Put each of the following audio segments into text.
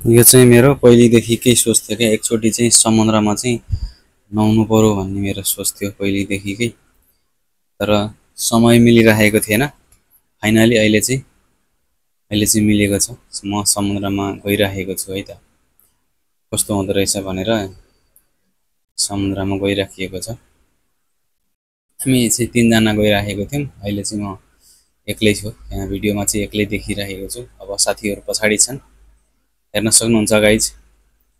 यो चाहिँ मेरो पहिलेदेखिकै सोच थियो क्या, एकचोटि चाहिँ समुद्रमा चाहिँ नुहाउनु पर्यो भन्ने मेरो सोच थियो पहिलेदेखिकै। तर समय मिलिरहेको थिएन। फाइनली अहिले चाहिँ मिलेको छ। म समुद्रमा गइरहेको छु है त। कस्तो हुँदो रहेछ भनेर समुद्रमा गइराखिएको छ। हामी चाहिँ 3 जना गइराखेको थियौँ। अहिले चाहिँ म एक्लै छु। यहाँ भिडियोमा चाहिँ एक्लै देखिरहेको छु। अब साथीहरू पछाडि छन्, हेर्न सक्नुहुन्छ गाइज।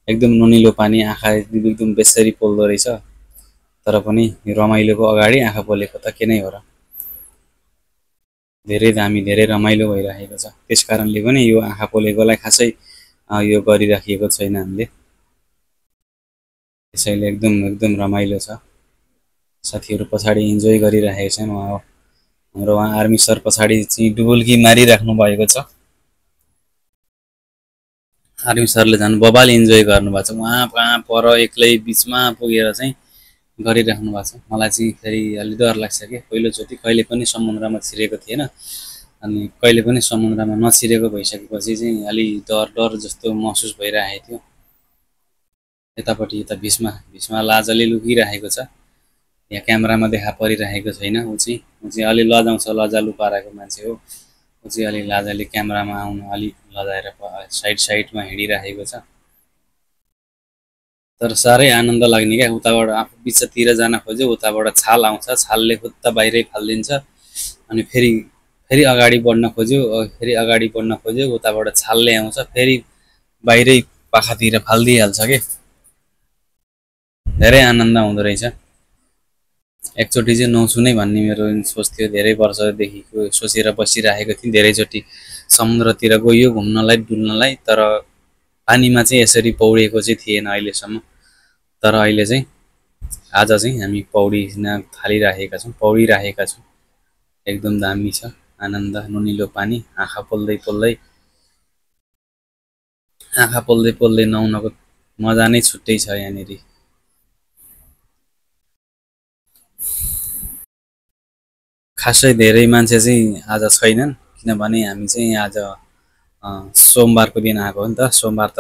एकदम नुनिलो पानी, आँखा एकदम बेसरी पोल्दो रहेछ। तर पनि रमाइलोको अगाडि आँखा पोलेको त के नै हो र। धेरै दामी, धेरै रमाइलो भइरहेको छ। त्यस कारणले पनि यो आँखा पोलेकोलाई खासै यो गरिराखिएको छैन हामीले। त्यसैले एकदम एकदम रमाइलो छ। साथीहरू पछाडि इन्जोय गरिरहेको छन्। हाम्रो उहाँ आर्मी सर पछाडि चाहिँ डुबुल्की मारिराख्नु भएको छ। आर्मी सरले झन् बबाल इन्जोय गर्नुभएको छ। उहाँ कहाँ पर एक्लै बिचमा पुगेर चाहिँ गरिराख्नु भएको छ। मलाई चाहिँ फेरि अलि डर लाग्छ कि पहिलोचोटि कहिले पनि समुद्रमा छिरेको थिएन, अनि कहिले पनि समुद्रमा नछिरेको भइसकेपछि चाहिँ अलि डर डर जस्तो महसुस भइरहेको थियो। यतापट्टि यता भिसमा लाजले लुकिरहेको छ। यहाँ क्यामेरामा देखा परिरहेको छैन। ऊ चाहिँ अलि लजाउँछ, लजालु पारेको मान्छे हो। ऊ चाहिँ अलि लाजाले क्यामेरामा आउनु अलि लजाएर साइडमा हिँडिरहेको छ। तर साह्रै आनन्द लाग्ने क्या। उताबाट आफू बिचतिर जान खोज्यो, उताबाट छाल आउँछ, छालले खुत्ता बाहिरै फालिदिन्छ। अनि फेरि अगाडि बढ्न खोज्यो, उताबाट छालले आउँछ, फेरि बाहिरै पाखातिर फालिदिइहाल्छ के। धेरै आनन्द आउँदो रहेछ। एकचोटि चाहिँ नुहाउँछु नै भन्ने मेरो सोच थियो। धेरै वर्षदेखिको सोचेर बसिरहेको थिएँ। धेरैचोटि समुद्रतिर गइयो घुम्नलाई, डुल्नलाई, तर पानीमा चाहिँ यसरी पौडेको चाहिँ थिएन अहिलेसम्म। तर अहिले चाहिँ आज चाहिँ हामी पौडिरहेका छौँ। एकदम दामी छ, आनन्द। नुनिलो पानी, आँखा पोल्दै नुहाउनको मजा नै छुट्टै छ यहाँनिर। खासै धेरै मान्छे चाहिँ आज छैनन्, किनभने हामी चाहिँ आज सोमबारको दिन आएको हो नि त। सोमबार त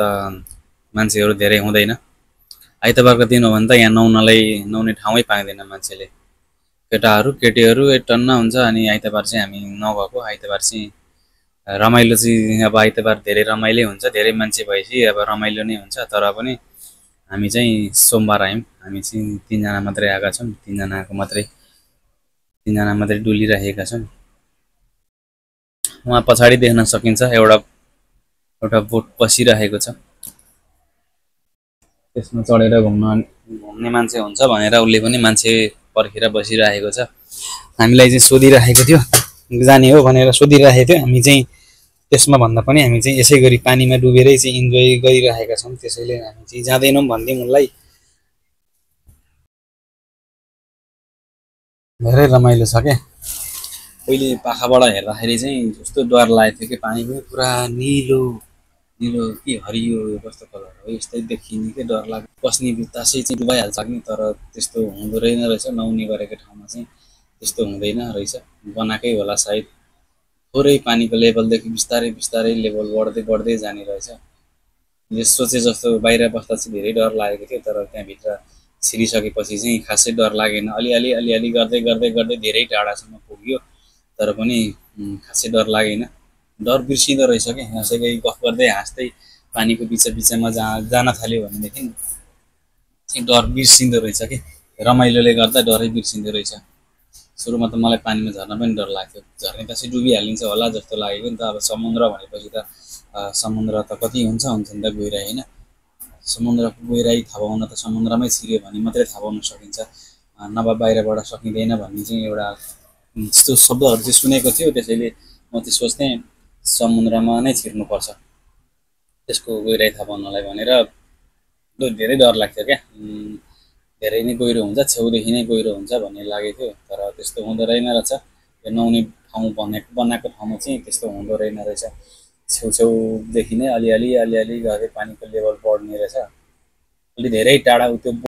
मान्छेहरू धेरै हुँदैन। आइतबारको दिन हो भने त यहाँ नुहाउने ठाउँै पाइँदैन मान्छेले। केटीहरू टन्न हुन्छ। अनि आइतबार चाहिँ हामी नगएको। आइतबार चाहिँ रमाइलो चाहिँ अब आइतबार धेरै रमाइलो हुन्छ। धेरै मान्छे भएपछि अब रमाइलो नै हुन्छ। तर पनि हामी चाहिँ सोमबार आयौँ। हामी चाहिँ 3 जना मात्रै आएका छौँ। 3 जना मात्रै डुलिरहेका छौँ। उहाँ पछाडि देख्न सकिन्छ एउटा बोट बसिरहेको छ। त्यसमा चढेर घुम्ने मान्छे हुन्छ भनेर उसले पनि मान्छे पर्खेर बसिरहेको छ। हामीलाई चाहिँ सोधिरहेको थियो, जाने हो भनेर सोधिरहेको थियो। हामी चाहिँ त्यसमा भन्दा पनि हामी चाहिँ यसै गरी पानीमा डुबेरै चाहिँ इन्जोय गरिरहेका छौँ। त्यसैले हामी चाहिँ जाँदैनौँ भनिदिउँ उनलाई। धेरै रमाइलो छ क्या। पहिले पाखाबाट हेर्दाखेरि चाहिँ जस्तो डर लागेको थियो कि पानी पनि पुरा निलो कि हरियो कस्तो कलर हो यस्तै देखिने के डर लाग्यो। पस्ने बित्तासै चाहिँ डुबाइहाल्छ नि। तर त्यस्तो हुँदो रहेछ। नुहाउने गरेको ठाउँमा चाहिँ त्यस्तो हुँदैन रहेछ। बनाएकै होला सायद। थोरै पानीको लेभलदेखि बिस्तारै लेभल बढ्दै जाने रहेछ। सोचे जस्तो बाहिर बस्दा चाहिँ धेरै डर लागेको थियो। तर त्यहाँभित्र छिरिसकेपछि चाहिँ खासै डर लागेन। अलिअलि गर्दै धेरै टाढासम्म पुग्यो। तर पनि खासै डर लागेन। डर बिर्सिँदो रहेछ क्या। हाँसेकै गफ गर्दै हाँस्दै पानीको बिचमा जान थाल्यो भनेदेखि चाहिँ डर बिर्सिँदो रहेछ कि। रमाइलोले गर्दा डरै बिर्सिँदो रहेछ। सुरुमा त मलाई पानीमा झर्न पनि डर लाग्थ्यो। झर्ने त चाहिँ डुबिहालिन्छ होला जस्तो लागेको नि त। अब समुद्र भनेपछि त समुद्र त कति हुन्छ नि त गहिराइ होइन। समुद्रको गहिराइ थाहा पाउन त समुद्रमै छिर्यो भने मात्रै थाहा पाउन सकिन्छ, नभए बाहिरबाट सकिँदैन भन्ने चाहिँ एउटा त्यस्तो शब्दहरू चाहिँ सुनेको थियो। त्यसैले म चाहिँ सोच्थेँ समुद्रमा नै छिर्नुपर्छ त्यसको गहिराइ थाहा पाउनलाई भनेर। धेरै डर लाग्थ्यो क्या। धेरै नै गहिरो हुन्छ, छेउदेखि नै गहिरो हुन्छ भन्ने लागेको थियो। तर त्यस्तो हुँदो रहेन रहेछ। यो नुहाउने ठाउँ बनाएको ठाउँमा चाहिँ त्यस्तो हुँदो रहेन रहेछ। छेउदेखि नै अलिअलि गर्दै पानीको लेभल बढ्ने रहेछ। अलि धेरै टाढा त्यो